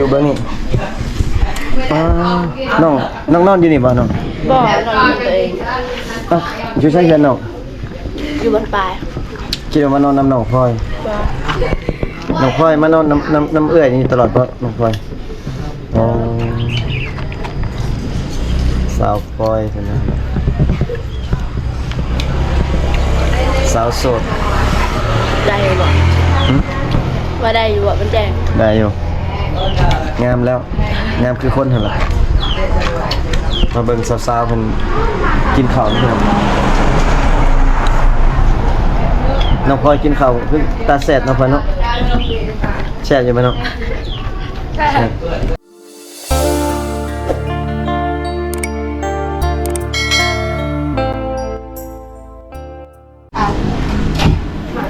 ຢູ່ເບິ່ງນີ້ ອ້າ ນ້ອງ ນ້ອງນອນຢູ່ນີ້ບໍ່ນ້ອງ? ບໍ່ ນອນຢູ່ຕົວເອງ. ອ້າ ຢູ່ໃສເຮືອນນ້ອງ? ຢູ່ບ້ານປາຍ. ຄິດວ່າມານອນນຳນ້ອງພອຍ. ບໍ່. ນ້ອງພອຍມານອນນຳ ນຳ ນຳເອື້ອຍນີ້ຕະຫຼອດບໍ່ນ້ອງພອຍ? ອໍ ສາວພອຍເພິ່ນນະ ສາວໂສດ ໄດ້ຢູ່ບໍ່? ຫຶ? ວ່າໄດ້ຢູ່ບໍ່? ມັນແຈ້ງ ໄດ້ຢູ່. ງາມແລ້ວ ງາມຄືຄົນຫັ້ນລະ. ມາເບິ່ງສາວໆເພິ່ນກິນເຂົ້າເນາະ. ນ້ອງພອຍກິນເຂົ້າຄືຕາແຊບເນາະພອຍເນາະ. ແຊບຢູ່ບໍ່ນ້ອງ? ແຊບ.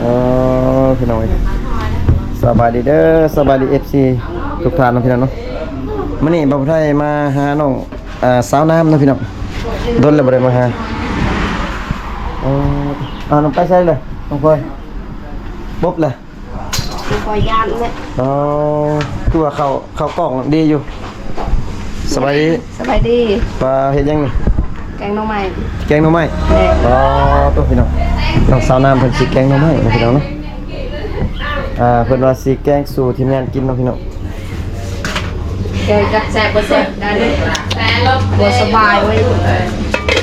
ເອີ ພີ່ນ້ອງເອີຍ ສະບາຍດີເດີ ສະບາຍດີ ເອັຟຊີ ທຸກທ່ານເນາະ ພີ່ນ້ອງເນາະ. ມື້ນີ້ບ່າວໄທມາຫານ້ອງ ເອີ ສາວນ້ຳເນາະ ພີ່ນ້ອງ. ດົນແລ້ວບໍ່ໄດ້ມາຫາ. ເອີ ເອົາ ນ້ອງໄປໃສເລີຍ ນ້ອງພອຍ? ປົບເລີຍ. ບໍ່ຄ່ອຍຢ້ານແຫຼະ. ອໍ ຄືວ່າເຂົ້າ ເຂົ້າກ້ອງດີຢູ່. ສະບາຍດີ. ສະບາຍດີ. ປາ ເຮັດຫຍັງນີ້? ແກງໜໍ່ໄມ້. ແກງໜໍ່ໄມ້? ແມ່ນ. ອໍ ໂຕ ພີ່ນ້ອງ ນ້ອງສາວນ້ຳເພິ່ນຊິແກງໜໍ່ໄມ້ເນາະ ພີ່ນ້ອງເນາະ. ອ່າ ເພິ່ນວ່າຊິແກງສູ່ທີມງານກິນເນາະ ພີ່ນ້ອງ. ແກງຈັກແຊບບໍ່ແຊບໄດ້ເລີຍ. ບໍ່ສະບາຍເວີຍ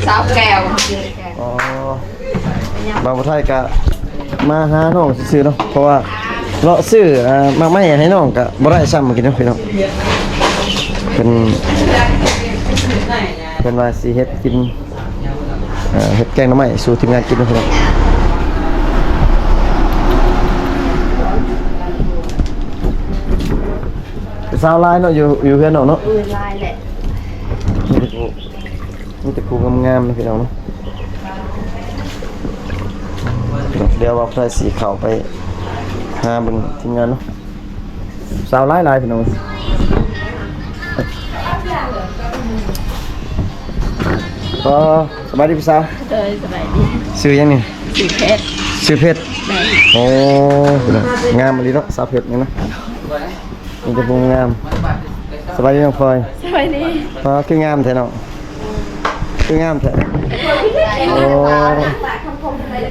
ສາວແກ້ວກິນແກງ. ອໍ ບ່າວໄທກະມາຫານ້ອງຊື່ໆເນາະ ເພາະວ່າເລາະຊື້ ເອີ ໝາກໄມ້ໃຫ້ນ້ອງກະບໍ່ໄດ້ຊ້ຳ ກິນເນາະ ພີ່ນ້ອງ. ເພິ່ນ ເພິ່ນວ່າຊິເຮັດກິນ ເອີ ເຮັດແກງໜໍ່ໄມ້ສູ່ທີມງານກິນເນາະ ພີ່ນ້ອງ. ສາວຫຼາຍເນາະ ຢູ່ ຢູ່ເຮືອນນ້ອງເນາະ. ເອີ ຫຼາຍແຫຼະ. ມີແຕ່ຜູ້ງາມໆເນາະ ພີ່ນ້ອງເນາະ. ດຽວບ່າວໄທຊິເຂົ້າໄປຫາເບິ່ງທີມງານເນາະ. ສາວຫຼາຍໆ ພີ່ນ້ອງ. ກໍສະບາຍດີຜູ້ສາວ. ໂດຍ ສະບາຍດີ. ຊື່ຫຍັງນີ້? ຊື່ເພັດ. ຊື່ເພັດ. ໂດຍ. ໂອ້ ງາມອີ່ຫຼີເນາະ ສາວເພັດນີ້ນະ. ມີແຕ່ຜູ້ງາມ. ສະບາຍດີນ້ອງພອຍ. ສະບາຍດີ. ອໍ ຄືງາມແທ້ນ້ອງ ຄືງາມແທ້. ໂອ້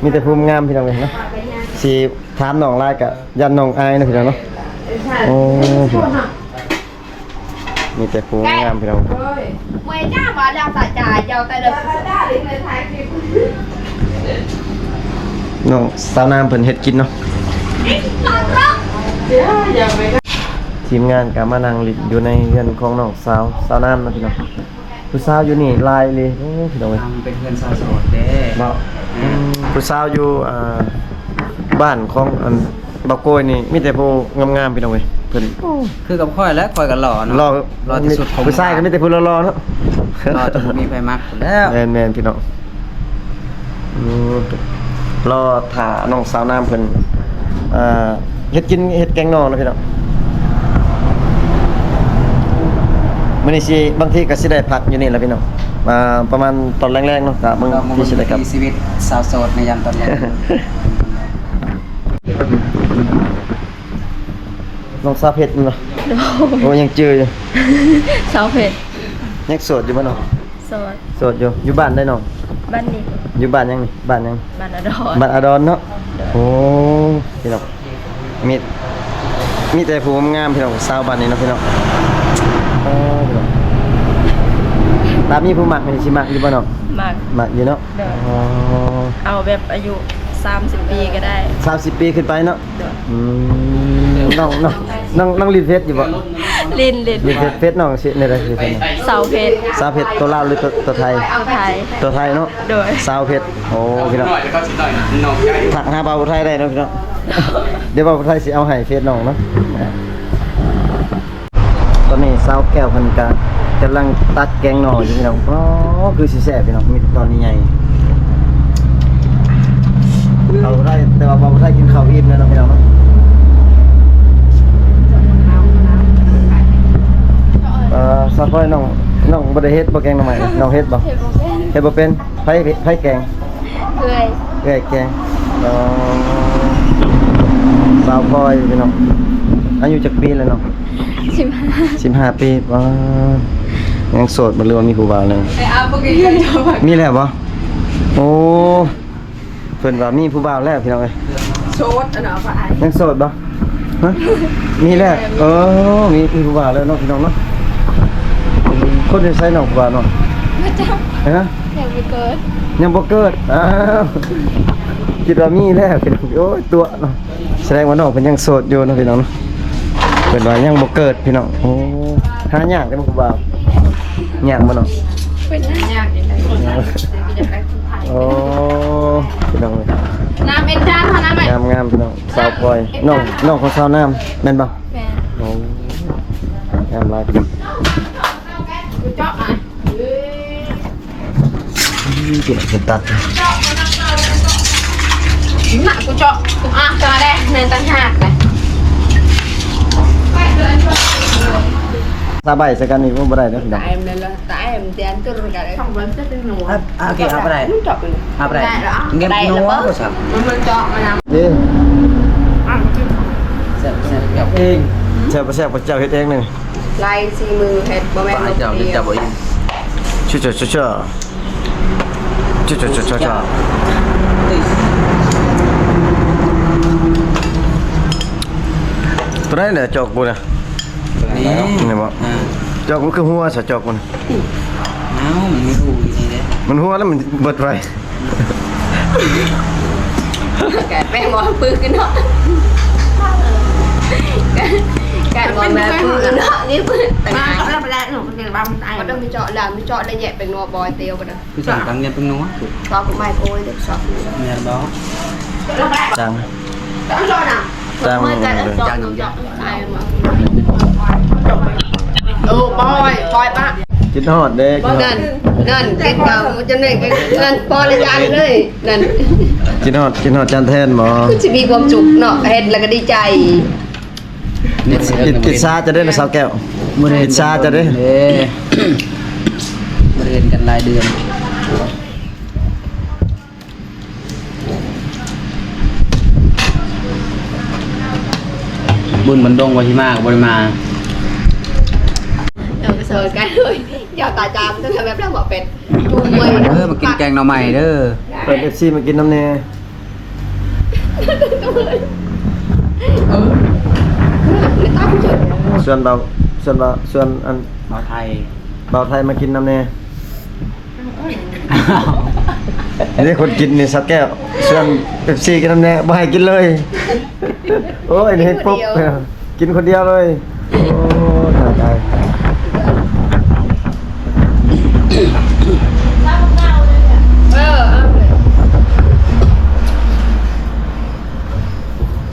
ມີແຕ່ຜູ້ງາມ ພີ່ນ້ອງເອີຍເນາະ. ຊິຖາມນ້ອງຫຼາຍກະຢ້ານນ້ອງອາຍເນາະ ພີ່ນ້ອງເນາະ. ໂອ້ ມີແຕ່ຜູ້ງາມ ພີ່ນ້ອງ. ນ້ອງສາວນ້ຳເພິ່ນເຮັດກິນເນາະ. ທີມງານກະມານັ່ງຫຼິ້ນຢູ່ໃນເຮືອນຂອງນ້ອງສາວ ສາວນ້ຳເນາະ ພີ່ນ້ອງ. ຜູ້ສາວຢູ່ນີ້ຫຼາຍອີ່ຫຼີ. ໂອ້ ພີ່ນ້ອງເອີຍ ເປັນເຮືອນສາວໂສດເດ້ເນາະ. ອືມ ຜູ້ສາວຢູ່ ອ່າ ບ້ານຂອງ ອັນ ບ່າວໂກຍນີ້ ມີແຕ່ຜູ້ງາມໆ ພີ່ນ້ອງເອີຍ. ເພິ່ນ ໂອ້ ຄືກັບຂ້ອຍແຫຼະ ຂ້ອຍກໍຫຼໍ່ເນາະ. ຫຼໍ່ ຫຼໍ່ທີ່ສຸດຂອງ ຜູ້ຊາຍກໍມີແຕ່ຜູ້ຫຼໍ່ໆເນາະ. ຫຼໍ່ຈົນບໍ່ມີໃຜມັກພຸ້ນແລ້ວ. ແມ່ນໆ ພີ່ນ້ອງ. ອືມ ລໍຖ້ານ້ອງສາວນ້ຳເພິ່ນ ເອີ ເຮັດກິນ ເຮັດແກງໜໍ່ເນາະ ພີ່ນ້ອງ. ມື້ນີ້ຊິ ບາງທີກໍຊິໄດ້ພັກຢູ່ນີ້ແຫຼະ ພີ່ນ້ອງ. ອ່າ ປະມານຕອນແລງໆເນາະ ກະເບິ່ງທີ່ຊິໄດ້ກັບ. ຊີວິດສາວໂສດໃນຍາມຕອນແລງ. ນ້ອງສາວເພັດແມ່ນບໍ່? ໂດຍ. ໂອ້ ຍັງຈື່ຢູ່. ສາວເພັດ. ຍັງໂສດຢູ່ບໍ່ນ້ອງ? ໂສດ. ໂສດຢູ່. ຢູ່ບ້ານໃດນ້ອງ? ບ້ານນີ້. ຢູ່ບ້ານຫຍັງນີ້? ບ້ານຫຍັງ? ບ້ານອາດອນ. ບ້ານອາດອນເນາະ? ໂດຍ. ໂອ້ ພີ່ນ້ອງ ມີ ມີແຕ່ຜູ້ງາມໆ ພີ່ນ້ອງ ສາວບ້ານນີ້ເນາະ ພີ່ນ້ອງ. ເອີ ພີ່ນ້ອງ ຖ້າມີຜູ້ມັກນີ້ຊິມັກຢູ່ບໍ່ນ້ອງ? ມັກ. ມັກຢູ່ເນາະ? ໂດຍ. ອໍ ເອົາແບບອາຍຸສາມສິບປີກໍໄດ້. ສາມສິບປີຂຶ້ນໄປເນາະ? ໂດຍ. ອືມ ນ້ອງ ນ້ອງ ນ້ອງ ນ້ອງຫຼິ້ນເຟສຢູ່ບໍ່? ຫຼິ້ນ ຫຼິ້ນ. ຫຼິ້ນເຟສ ເຟສນ້ອງຊື່ແນວໃດ? ສາວເພັດ. ສາວເພັດ ຕົວລາວຫຼືຕົວ ຕົວໄທ? ຕົວໄທ. ຕົວໄທເນາະ? ໂດຍ. ສາວເພັດ. ໂອ້ ພີ່ນ້ອງ ທັກຫາບ່າວຜູ້ໄທໄດ້ເນາະ ພີ່ນ້ອງ. ດຽວບ່າວຜູ້ໄທຊິເອົາໃຫ້ເຟສນ້ອງເນາະ. ຕອນນີ້ສາວແກ້ວເພິ່ນກະກຳລັງຕັກແກງໜໍ່ຢູ່ ພີ່ນ້ອງ. ອໍ ຄືຊິແຊບ ພີ່ນ້ອງ ມີແຕ່ຕອນໃຫຍ່ໆ. ເອົາໄດ້ ແຕ່ວ່າບໍ່ໄດ້ກິນເຂົ້າອີ່ມແລ້ວເນາະ ພີ່ນ້ອງເນາະ. ເອີ ສາວພອຍ ນ້ອງ ນ້ອງບໍ່ໄດ້ເຮັດບໍ່ແກງໜໍ່ໄມ້? ນ້ອງເຮັດບໍ່? ເຮັດບໍ່ເປັນ. ເຮັດບໍ່ເປັນ. ໃຜ ໃຜແກງ? ເອື້ອຍ. ເອື້ອຍແກງ. ອໍ ສາວພອຍ ພີ່ນ້ອງ ອາຍຸຈັກປີແລ້ວນ້ອງ? ສິບຫ້າ ສິບຫ້າປີ. ອໍ ຍັງໂສດບໍ່ ຫຼືວ່າມີຜູ້ບ່າວແລ້ວ? ໄປເອົາບໍ່ເກັ່ງໃຈເຈົ້າ. ມີແລ້ວບໍ່? ໂອ້ ເພິ່ນວ່າມີຜູ້ບ່າວແລ້ວພີ່ນ້ອງເອີຍ. ໂສດ ອັນນັ້ນເອົາໄປ. ຍັງໂສດບໍ່? ຮະ? ມີແລ້ວ. ເອີ ມີ ມີຜູ້ບ່າວແລ້ວເນາະພີ່ນ້ອງເນາະ. ຄົນຢູ່ໃສນ້ອງຜູ້ບ່າວນ້ອງ? ບໍ່ຈັກ. ຮະ? ຍັງບໍ່ເກີດ. ຍັງບໍ່ເກີດ. ອ້າວ ຄິດວ່າມີແລ້ວພີ່ນ້ອງ. ໂອ້ຍ ຕົວະເນາະ. ສະແດງວ່ານ້ອງເພິ່ນຍັງໂສດຢູ່ເນາະພີ່ນ້ອງເນາະ. ເພິ່ນວ່າຍັງບໍ່ເກີດພີ່ນ້ອງ. ໂອ້ ຫາຍາກເດ້ບໍ່ຜູ້ບ່າວ. ຍາກບໍ່ນ້ອງ? ເພິ່ນຫາຍາກຢູ່. ໂອ້ ພີ່ນ້ອງເອີຍ. ນ້ຳເອັດຈານເທົ່ານັ້ນແຫຼະ. ງາມໆ ພີ່ນ້ອງ. ສາວພອຍ ນ້ອງ ນ້ອງຂອງສາວນ້ຳແມ່ນບໍ່? ແມ່ນ. ໂອ້ ງາມຫຼາຍ. ເຈາະອ່ະ. ອືມ ກິນເປັນຕັດ. ນະ ກູເຈາະ ກູອາກະແດ່ ແມ່ນຕ່າງຫາກນະ. ສາບໃບໃສ່ກັນນີ້ບໍ່ໄດ້ເດີພີ່ນ້ອງ. ຕາຍແມ່ນລະ ຕາຍແມ່ນແດນຕຸລະກະເລີຍ. ອ່ະ ໂອເຄ ເອົາໄປໄດ້ ເຈາະໄປເລີຍ. ເອົາໄປໄດ້. ໄດ້ລະ ເກັບໜໍ່ບໍ່ຊະ? ມັນເຈາະມານຳ. ເດ້ ອ່ະ ແຊບ ແຊບ ເຮັດເອງ. ແຊບບໍ່ແຊບ ເຈົ້າເຮັດເອງນີ້. ໄລ່ສີມືເຮັດ ບໍ່ແມ່ນ ເຈົ້າ ເຈົ້າບໍ່ອີ່ມ. ໂຕໃດແຫຼະຈອກກູນະ? ນີ້ ນີ້ບໍ່? ອ່າ ຈອກກູຄືຫົວຊະ ຈອກກູນະ. ອ້າວ ມັນມີຮູຢູ່ນີ້ເດ້. ມັນຫົວແລ້ວມັນເບິດໄວ. ກາຍແປງວ່າປຶກເນາະ ກາຍມອງໜ້າປຶກເນາະ. ນີ້ປຶກ ມາເຈາະແລ້ວໄປແລ້ວ ໜູເປັນວ່າມັນອາຍ ບໍ່ຕ້ອງໄປເຈາະລະ ໄປເຈາະລະແຍະແປງນົວ ບໍ່ຕຽວບໍ່ໄດ້. ຄືສັ່ງຕັງເງິນເປັນໜູ ຊອກໄມ້ໂກຍເດີ ຊອກ ແມ່ນບໍ່? ຕັງ ຕັງ ເອີ ຕັງ ເອີ ປ່ອຍ ປ່ອຍປະ. ຄິດຮອດເດ້ ຄິດຮອດ. ນັ້ນ ນັ້ນ ເຮັດເອົາຈົນໄດ້ ນັ້ນ ພໍລະຢ່າງເລີຍ ນັ້ນ. ຄິດຮອດ ຄິດຮອດຈານແທນບໍ່? ຄືຊິມີຄວາມສຸກເນາະ ເຮັດແລ້ວກໍດີໃຈ. ອິດ ອິດ ອິດສາເຈົ້າເດ້ນະສາວແກ້ວ. ມື້ນີ້ອິດສາເຈົ້າເດ້. ເອີ ບໍ່ໄດ້ເຫັນກັນຫຼາຍເດືອນ. ບຸນບັນດົງວ່າຊິມາກໍບໍ່ໄດ້ມາ. ເອີ ກໍເຊີນກັນເລີຍ. ຢ່າຕາຈາມ ຕ້ອງທຳແບບນັ້ນບໍ່ເປັນ. ເອີ ມາກິນແກງໜໍ່ໄມ້ເດີ. ເປີດເອັຟຊີມາກິນນຳແດ່. ເອີ ຊວນເບົາ ຊວນເບົາ ຊວນອັນ ເບົາໄທ ເບົາໄທມາກິນນຳແດ່. ນີ້ຄົນກິນນີ້ ສາວແກ້ວ ຊວນເອັຟຊີກິນນຳແດ່ ບໍ່ໃຫ້ກິນເລີຍ. ໂອ້ຍ ນີ້ເຮັດປຸບ ກິນຄົນດຽວເລີຍ. ໂອ້ ຕາຍ ຕາຍ.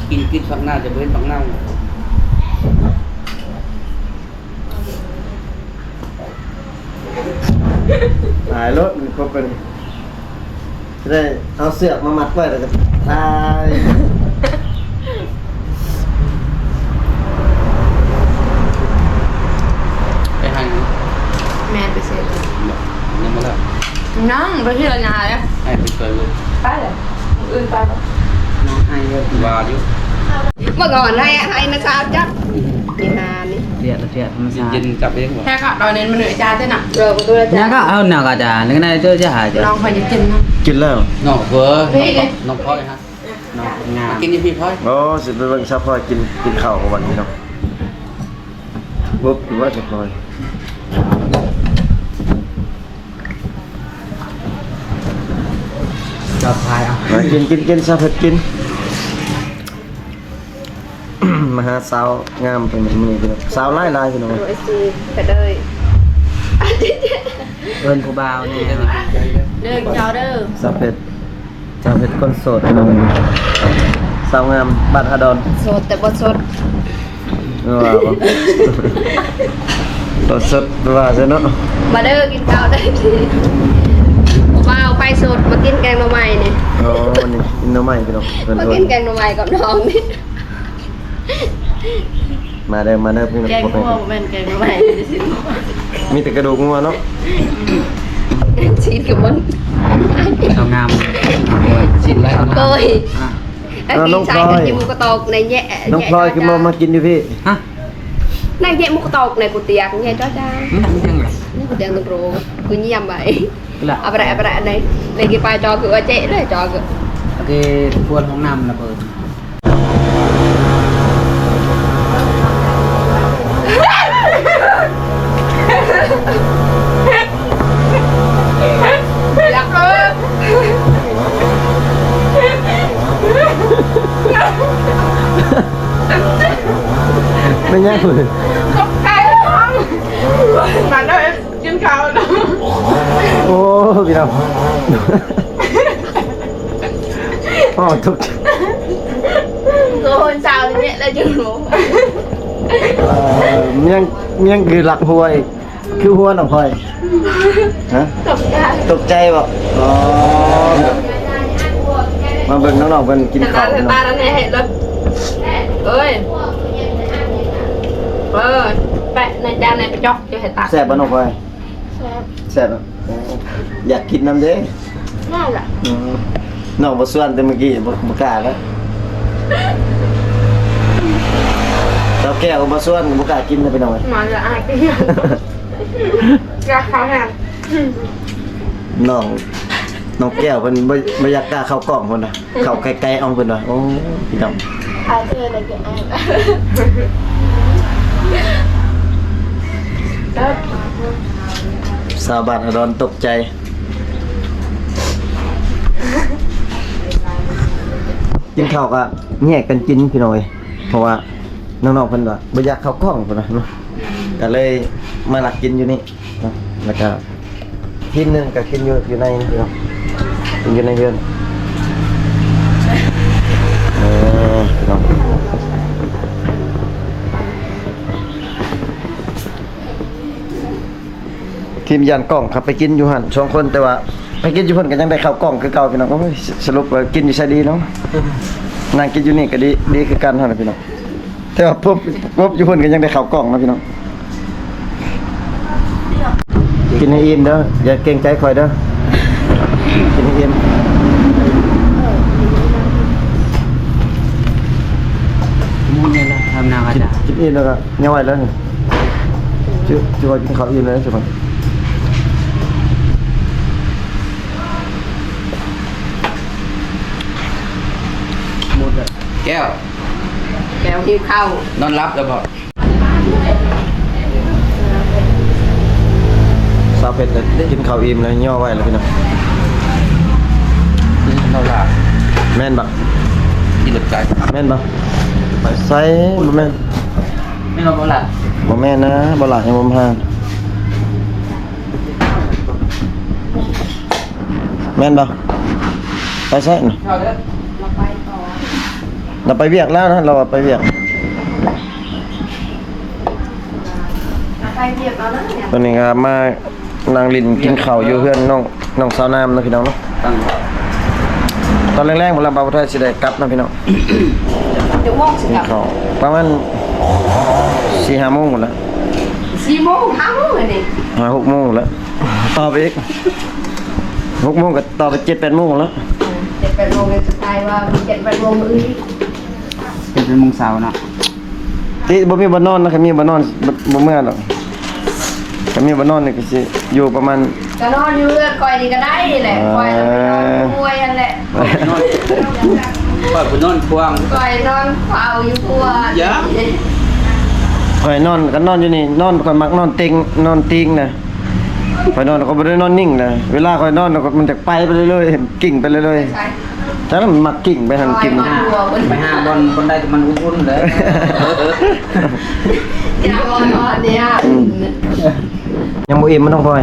ກິນ ກິນຜັກໜ້າ ຈະບໍ່ເຫັນຜັກເນົ່າ. ຕາຍໂລດ ມັນຄົບກັນ ຈະໄດ້ເອົາເຊືອກມາມັດໄວ້ ແລ້ວກໍຖ່າຍ. ໄປຫາຫຍັງ? ແມ່ນ ໄປເຊ. ຍັງບໍ່ແລ້ວ? ຍັງ ໄປເທື່ອໜ້າເດ້. ໃຫ້ໄປຊ່ວຍເບິ່ງ. ໄປເລີຍ ມື້ອື່ນໄປ. ນ້ອງໄຫ້ເລີຍ ວ່າຢູ່. ເມື່ອກ່ອນໃຫ້ ໃຫ້ນະສາວຈັບ ນີ້ນານີ້ ເລຍລະເທຍທຳມະຊາດ ເຢັນຈັບເອງບໍ່? ແທ້ກໍຕອນນີ້ມັນເໜືອຈານເດ້ນະ. ເອີ ບໍ່ຕ້ອງຈານ ຍັງກໍເອົາໜ້າກໍຈານ ຍັງໄດ້ເຈີຈາຫາຈາ ນ້ອງຂ້ອຍຈະກິນນະ ກິນແລ້ວ ນ້ອງເຟີ ນ້ອງພອຍຮະ ນ້ອງງາມ ກິນຢູ່ພີ້ພອຍ. ໂອ້ ຊິໄປເບິ່ງສາວພອຍກິນ ກິນເຂົ້າກ່ອນພີ່ນ້ອງ. ບົບຢູ່ວ່າສາວພອຍ ຈັບພາຍເອົາ ມາກິນ ກິນ ກິນ ສາວເພັດກິນ. ມາຫາສາວງາມເພິ່ນມື້ນີ້ພີ່ນ້ອງ ສາວຫຼາຍໆ ພີ່ນ້ອງ. ໂອ້ຍ ເອີຍ ເອີ້ນຜູ້ບ່າວແດ່ ເດີເຈົ້າເດີ ສາວເພັດ ສາວເພັດຄົນໂສດພີ່ນ້ອງ ສາວງາມບ້ານທ່າດອນ ໂສດແຕ່ບໍ່ສົດ. ວ່າບໍ່ ບໍ່ສົດວ່າຊະເນາະ. ມາເດີກິນເຂົ້າເດີ ຜູ້ບ່າວໄຟສົດ ມາກິນແກງໜໍ່ໄມ້ນີ້. ໂອ້ ນີ້ກິນໜໍ່ໄມ້ພີ່ນ້ອງ ເພິ່ນ ມາກິນແກງໜໍ່ໄມ້ກັບນ້ອງນີ້. ມາເດີ ມາເດີພີ່ນ້ອງ. ແກງງົວບໍ່ແມ່ນແກງໜໍ່ໄມ້ ມີແຕ່ກະດູກງົວເນາະ ຊີ້ນກໍບໍ່ ເອົາງາມ ຊີ້ນໄຫຼ ໂອ້ຍ ອ່ະ ເອີ ນ້ອງພລອຍ ກິນໝູກະຕອກໃນແຍະ ນ້ອງພລອຍຄືບໍ່ມາກິນຢູ່ພີ້? ຮະ? Nè, nhẹ một cốc này của tiệc, nhẹ cho cha. Ừm, nhẹ rồi. Nhẹ của tiệc được rồi. Cứ nhiêm vậy. Là. À, bra, bra, này. Này, cái pa cho cứ ở trễ đấy, cho cứ. Cái khuôn không nằm là bờ. ແມ່ນຫຍັງເພິ່ນ? ຕົກໃຈ ມາເດີ ກິນເຂົ້າ. ໂອ້ ພີ່ນ້ອງ ອໍ ຕົກໃຈ ໂອ້ ເຊົ້ານີ້ແຫຼະ ຈຶ່ງຮູ້ ເອີ ຍັງ ຍັງຄືລັກຫົວອີກ. ຄືຫົວນ້ອງພອຍ? ຮະ? ຕົກໃຈ ຕົກໃຈບໍ່? ອໍ ມາເບິ່ງນ້ອງໆເພິ່ນກິນເຂົ້າເນາະ. ເອີຍ ເອີ ແປະໃນຈານໃນກະຈອກ ຈະໃຫ້ຕັກ. ແຊບບໍ່ນ້ອງພອຍ? ແຊບ ແຊບເນາະ. ໂອ້ ຢາກກິນນຳເດ້. ນັ້ນລະ ອືມ ນ້ອງບໍ່ຊວນແຕ່ມື້ກີ້ ບໍ່ ບໍ່ກ້າແລ້ວ. ສາວແກ້ວກໍບໍ່ຊວນ ກໍບໍ່ກ້າກິນນະພີ່ນ້ອງເອີຍ. ມາລະ ອາຍກິນ ຢາກເຂົ້າແຮງ. ນ້ອງ ນ້ອງແກ້ວເພິ່ນບໍ່ ບໍ່ຢາກກ້າເຂົ້າກ້ອງພຸ້ນນະ. ເຂົ້າໃກ້ໆເອົາເພິ່ນວ່າ. ໂອ້ ພີ່ນ້ອງ ຊາວບ້ານອາດອນຕົກໃຈ. ກິນເຂົ້າກໍແຍກກັນກິນພີ່ນ້ອງເອີຍ ເພາະວ່ານ້ອງໆເພິ່ນວ່າບໍ່ຢາກເຂົ້າກ້ອງເພິ່ນວ່າເນາະ ກໍເລີຍມາລັກກິນຢູ່ນີ້ເນາະ. ແລ້ວກໍ ທີມໜຶ່ງກໍກິນຢູ່ ຢູ່ໃນນີ້ເນາະ ກິນຢູ່ໃນເຮືອນ. ເອີ ເນາະ ທີມຢ້ານກ້ອງຄັບໄປກິນຢູ່ຫັ້ນສອງຄົນ ແຕ່ວ່າໄປກິນຢູ່ເພິ່ນກໍຍັງໄດ້ເຂົ້າກ້ອງຄືເກົ່າພີ່ນ້ອງ. ໂອ້ຍ ສະຫຼຸບວ່າກິນຢູ່ໃສດີເນາະ ນັ່ງກິນຢູ່ນີ້ກໍດີ ດີຄືກັນຫັ້ນແຫຼະພີ່ນ້ອງ. ແຕ່ວ່າພົບ ພົບຢູ່ເພິ່ນກໍຍັງໄດ້ເຂົ້າກ້ອງເນາະພີ່ນ້ອງ. ກິນໃຫ້ອີ່ມເດີ ຢ່າເກງໃຈຂ້ອຍເດີ ກິນໃຫ້ອີ່ມ. ໝູ່ນີ້ລະ ທຳນາ ກິນ ກິນອີ່ມແລ້ວກໍຍັງໄວ້ແລ້ວນີ້ ຈະ ຈະວ່າກິນເຂົ້າອີ່ມແລ້ວຊິ ໝົດແລ້ວ ແກ້ວ ແກ້ວຫິວເຂົ້າ ນອນຫຼັບແລ້ວບໍ່? ສາວເພັດກໍກິນເຂົ້າອີ່ມແລ້ວຍໍໄວ້ແລ້ວພີ່ນ້ອງ. ກິນເຂົ້າຫຼ້າ ແມ່ນບໍ່? ຂີ່ລົດໄກ ແມ່ນບໍ່? ໄປໃສ ບໍ່ແມ່ນ ແມ່ນບໍ່? ບໍ່ຫຼ້າ ບໍ່ແມ່ນນະ ບໍ່ຫຼ້າຍັງບໍ່ມາຫາ. ແມ່ນບໍ່? ໄປໃສນະ? ລາວໄປວຽກແລ້ວນະ ລາວວ່າໄປວຽກ. ຕອນນີ້ກໍມານັ່ງຫຼິ້ນກິນເຂົ້າຢູ່ເຮືອນນ້ອງ ນ້ອງສາວນ້ຳເນາະພີ່ນ້ອງເນາະ. ຕອນແລງໆ ພຸ້ນລະ ບ່າວໄທຊິໄດ້ກັບເນາະພີ່ນ້ອງ. ຈັກໂມງຊິກັບ? ປະມານສີ່ຫ້າໂມງພຸ້ນລະ. ສີ່ໂມງ ຫ້າໂມງແລ້ວນີ້ ຫ້າຫົກໂມງພຸ້ນລະ. ຕໍ່ໄປອີກຫົກໂມງ ກໍຕໍ່ໄປເຈັດແປດໂມງແລ້ວ. ເຈັດແປດໂມງ ສຸດທ້າຍວ່າເຈັດແປດໂມງມື້ອື່ນ ເຈັດແປດໂມງເຊົ້າເນາະ. ຕິ ບໍ່ມີບ່ອນນອນນະ ຄັນມີບ່ອນນອນ ບໍ່ ບໍ່ເມືອດອກ. ຄັນມີບ່ອນນອນນີ້ກໍຊິຢູ່ປະມານ ກໍນອນຢູ່ເຮືອນຂ້ອຍນີ້ກໍໄດ້ແຫຼະ. ເອີ ຂ້ອຍນອນຢູ່ຫ້ວຍຫັ້ນແຫຼະ. ຂ້ອຍໄປນອນຂວາງ ຂ້ອຍນອນເຝົ້າຢູ່ຄົວ. ຂ້ອຍນອນ ຄັນນອນຢູ່ນີ້ ນອນ ຂ້ອຍມັກນອນເຕັງ ນອນຕີງນະ. ຂ້ອຍນອນ ຂ້ອຍບໍ່ໄດ້ນອນນິ່ງນະ. ເວລາຂ້ອຍນອນ ມັນຈະໄປໄປເລື້ອຍໆ ກິ້ງໄປເລື້ອຍໆ. ຈັກມັນມັກກິ້ງໄປຫັ້ນກິ້ງ ໄປຫາບ່ອນ ບ່ອນໃດທີ່ມັນອຸ່ນໆເລີຍ. ອືມ ຍັງບໍ່ອີ່ມບໍ່ນ້ອງພອຍ?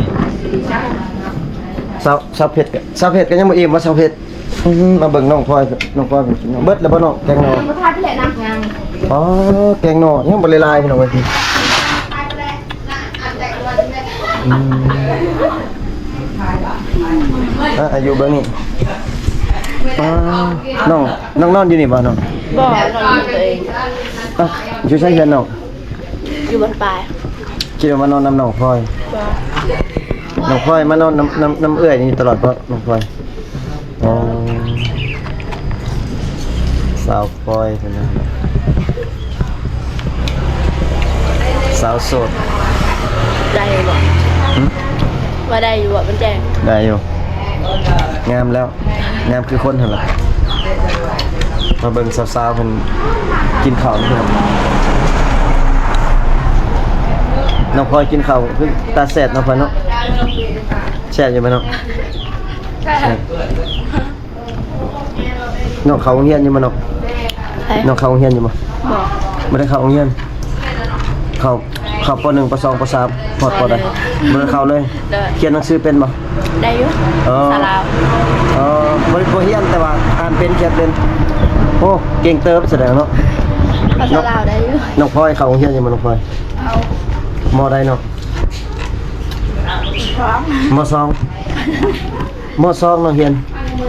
ສາວ ສາວເພັດ ສາວເພັດກໍຍັງບໍ່ອີ່ມບໍ່ ສາວເພັດ? ອືມ ມາເບິ່ງນ້ອງພອຍ ນ້ອງພອຍເພິ່ນກິນເນາະ. ເບິດແລ້ວບໍ່ນ້ອງ ແກງໜໍ່? ຍັງບໍ່ທັນແຫຼະນະ ຍັງ. ອໍ ແກງໜໍ່ ຍັງບໍ່ໄດ້ຫຼາຍພີ່ນ້ອງເອີຍ. ອືມ ອ່ະ ຢູ່ເບິ່ງນີ້ ປ້າ ນ້ອງ ນ້ອງນອນຢູ່ນີ້ບໍ່ນ້ອງ? ບໍ່ ນອນຢູ່ຕົວເອງ. ເອົ້າ ຢູ່ໃສເຮືອນນ້ອງ? ຢູ່ບ້ານປາຍ. ຄິດວ່າມານອນນຳນ້ອງພອຍ. ບໍ່ ນ້ອງພອຍມານອນນຳ ນຳ ນຳເອື້ອຍນີ້ຕະຫຼອດບໍ່ນ້ອງພອຍ? ອໍ ສາວພອຍເພິ່ນນະ. ສາວໂສດ ໄດ້ຢູ່ບໍ່? ຫຶ? ວ່າໄດ້ຢູ່ບໍ່? ມັນແຈ້ງ ໄດ້ຢູ່ ງາມແລ້ວ ງາມຄືຄົນຫັ້ນລະ. ມາເບິ່ງສາວໆເພິ່ນກິນເຂົ້າເນາະ. ນ້ອງພອຍກິນເຂົ້າຄືຕາແຊບເນາະ ພອຍເນາະ. ແຊບຢູ່ແມ່ນເນາະ? ແຊບ. ນ້ອງເຂົ້າໂຮງຮຽນຢູ່ບໍ່ນ້ອງ? ໃຜ? ນ້ອງເຂົ້າໂຮງຮຽນຢູ່ບໍ່? ບໍ່ ບໍ່ໄດ້ເຂົ້າໂຮງຮຽນ. ເຂົ້າ ເຂົ້າ ປໍໜຶ່ງ ປໍສອງ ປໍສາມ ຮອດ ປໍໃດ? ບໍ່ໄດ້ເຂົ້າເລີຍ. ໂດຍ. ຂຽນໜັງສືເປັນບໍ່? ໄດ້ຢູ່. ອໍ ພາສາລາວ. ອໍ ບໍ່ ບໍ່ຮຽນ ແຕ່ວ່າອ່ານເປັນ ຂຽນເປັນ. ໂອ້ ເກັ່ງເຕີບສະແດງເນາະ. ພາສາລາວໄດ້ຢູ່. ນ້ອງພອຍເຂົ້າໂຮງຮຽນຢູ່ບໍ່ນ້ອງພອຍ? ເຂົ້າ. ມໍໃດນ້ອງ? ສອງ. ມໍສອງ. ມໍສອງ ນ້ອງຮຽນ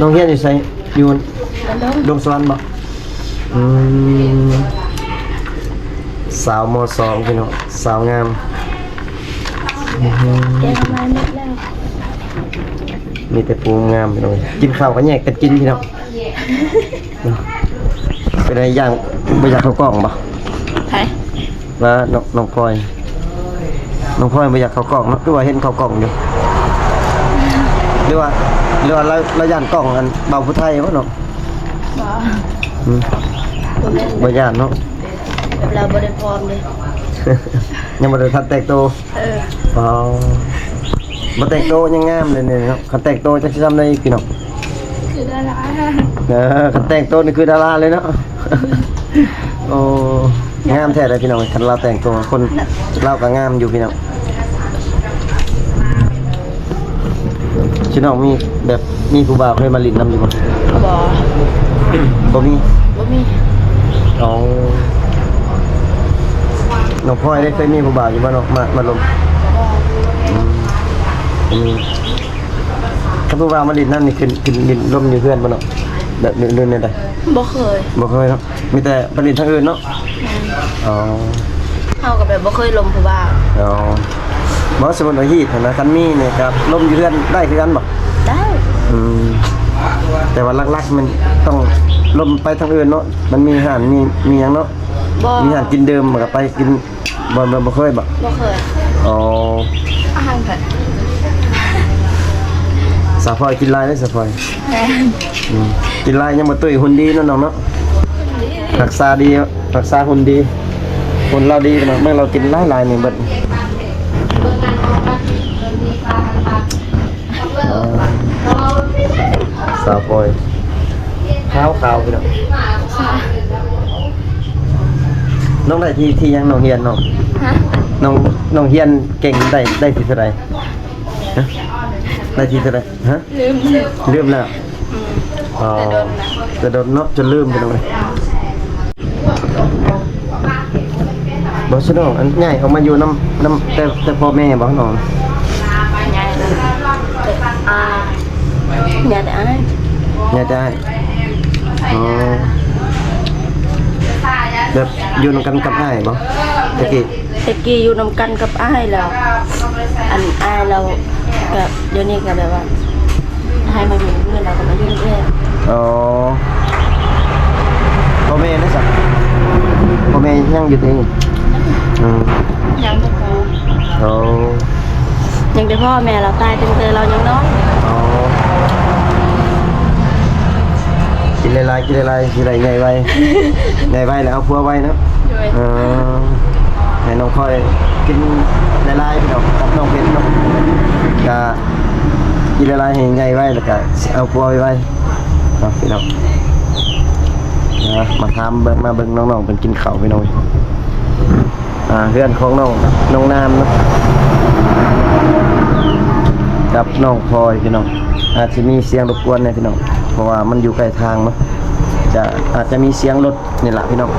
ນ້ອງຮຽນຢູ່ໃສ? ຢູ່ ດອນດົງ ດອນດົງສະຫວັນບໍ? ອືມ ສາວມໍສອງພີ່ນ້ອງ ສາວງາມ. ແກງໜໍ່ໄມ້ໝົດແລ້ວ ມີແຕ່ຜູ້ງາມພີ່ນ້ອງ. ກິນເຂົ້າກໍແຍກກັນກິນພີ່ນ້ອງ. ເປັນໄດ ຢ້ານ ບໍ່ຢາກເຂົ້າກ້ອງບໍ? ໃຜ? ວ່ານ້ອງ ນ້ອງພອຍ ນ້ອງພອຍບໍ່ຢາກເຂົ້າກ້ອງເນາະ ຄືວ່າເຫັນເຂົ້າກ້ອງຢູ່ ຫຼືວ່າ ຫຼືວ່າລາວ ລາວຢ້ານກ້ອງອັນບ່າວຜູ້ໄທບໍເນາະ? ບໍ່ ອືມ ບໍ່ແມ່ນ ບໍ່ຢ້ານເນາະ ລາວບໍ່ໄດ້ພ້ອມເດ້ ຍັງບໍ່ໄດ້ທັນແຕ່ງໂຕ. ເອີ ອໍ ບໍ່ແຕ່ງໂຕຍັງງາມເລີຍນີ້ເນາະ ຄັນແຕ່ງໂຕຈັກຊິຊ່ຳໃດອີກພີ່ນ້ອງ. ຄືດາລາ ເອີ ຄັນແຕ່ງໂຕນີ້ຄືດາລາເລີຍເນາະ. ໂອ້ ງາມແທ້ເດ້ພີ່ນ້ອງ ຄັນລາວແຕ່ງໂຕ ຄົນລາວກໍງາມຢູ່ພີ່ນ້ອງ. ພີ່ນ້ອງມີແບບ ມີຜູ້ບ່າວເຄີຍມາຫຼິ້ນນຳຢູ່ບໍ່? ບໍ່ ບໍ່ມີ ບໍ່ມີ. ອໍ ນ້ອງພອຍໄດ້ເຄີຍມີຜູ້ບ່າວຢູ່ບໍ່ເນາະ ມາ ມາລົມ? ບໍ່ ອືມ ອືມ. ຄັນຜູ້ບ່າວມາຫຼິ້ນນຳນີ້ ຂຶ້ນ ຂຶ້ນຫຼິ້ນລົມຢູ່ເຮືອນບໍ່ເນາະ ແບບ ຫຼື ຫຼືແນວໃດ? ບໍ່ເຄີຍ ບໍ່ເຄີຍເນາະ ມີແຕ່ໄປຫຼິ້ນທາງອື່ນເນາະ. ແມ່ນ ອໍ ເຮົາກໍແບບບໍ່ເຄີຍລົມຜູ້ບ່າວ. ອໍ ບໍ່ ສົມມຸດວ່າຮີດຫັ້ນນະ ຄັນມີນີ້ກໍລົມຢູ່ເຮືອນໄດ້ຄືກັນບໍ? ໄດ້ ອືມ ແຕ່ວ່າຫຼັກໆມັນຕ້ອງລົມໄປທາງອື່ນເນາະ ມັນມີຮ້ານ ມີ ມີຫຍັງເນາະ. ບໍ່ ມີຮ້ານກິນດື່ມ ມັນກໍໄປກິນ ບໍ່ ບໍ່ ບໍ່ເຄີຍບໍ? ບໍ່ເຄີຍ. ອໍ ອາຫານເພິ່ນ ສາວພອຍກິນຫຼາຍເດ້ ສາວພອຍ. ແມ່ນ ອືມ ກິນຫຼາຍຍັງບໍ່ຕຸ້ຍ ຫຸ່ນດີເນາະນ້ອງເນາະ. ຫຸ່ນດີ ຮັກສາດີ ຮັກສາຫຸ່ນດີ ຫຸ່ນລາວດີເນາະ. ເບິ່ງລາວກິນຫຼາຍໆນີ້ເບິດ. ອໍ ສາວພອຍ ຂາວໆ ພີ່ນ້ອງ. ນ້ອງໄດ້ທີ່ ທີ່ຫຍັງ ນ້ອງຮຽນນ້ອງ? ຮະ? ນ້ອງ ນ້ອງຮຽນເກັ່ງໄດ້ ໄດ້ທີ່ເທົ່າໃດ? ຮະ? ໄດ້ທີ່ເທົ່າໃດ? ຮະ? ລືມ ລືມແລ້ວ. ອືມ ອໍ ແຕ່ດົນແລ້ວ ແຕ່ດົນເນາະ ຈົນລືມໄປເລີຍ. ບໍ່ຊະນ້ອງ ອັນໃຫຍ່ອອກມາຢູ່ນຳ ນຳແຕ່ ແຕ່ພໍ່ແມ່ບໍ່ນ້ອງ? ໃຫຍ່ແລ້ວ ອາ ໃຫຍ່ແຕ່ອ້າຍ ໃຫຍ່ແຕ່ອ້າຍ. ອໍ ແບບຢູ່ນຳກັນກັບອ້າຍບໍ່ ແຕ່ກີ້? ແຕ່ກີ້ຢູ່ນຳກັນກັບອ້າຍແລ້ວ ອັນອ້າຍລາວກໍ ດຽວນີ້ກໍແບບວ່າ ໃຫ້ມາຢູ່ເຮືອນ ແລ້ວກໍມາຢູ່ນຳເອື້ອຍ. ອໍ ພໍ່ແມ່ເດ້ຊະ? ພໍ່ແມ່ຍັງຢູ່ຕິ? ອືມ ຍັງແຕ່ພໍ່. ອໍ ຍັງແຕ່ພໍ່ ແມ່ລາວຕາຍຕັ້ງແຕ່ລາວຍັງນ້ອຍ. ອໍ ກິນຫຼາຍໆ ກິນຫຼາຍໆ ຊິໄດ້ໃຫຍ່ໄວ ໃຫຍ່ໄວແລ້ວເອົາຜົວໄວເນາະ. ໂດຍ ເອີ ໃຫ້ນ້ອງພອຍກິນຫຼາຍໆ ພີ່ນ້ອງ ກັບນ້ອງເພັດເນາະ ກະ ກິນຫຼາຍໆ ໃຫ້ໃຫຍ່ໄວ ແລ້ວກະເອົາຜົວໄວໆ ເນາະ ພີ່ນ້ອງ. ມາ ມາຖາມເບິ່ງ ມາເບິ່ງນ້ອງໆ ເພິ່ນກິນເຂົ້າ ພີ່ນ້ອງ. ອ່າ ເຮືອນຂອງນ້ອງ ນ້ອງນາມເນາະ ກັບນ້ອງພອຍ ພີ່ນ້ອງ. ອາດຊິມີສຽງລົບກວນແດ່ ພີ່ນ້ອງ ເພາະວ່າມັນຢູ່ໃກ້ທາງເນາະ ຈະ ອາດຈະມີສຽງລົດ ນີ້ລະພີ່ນ້ອງ.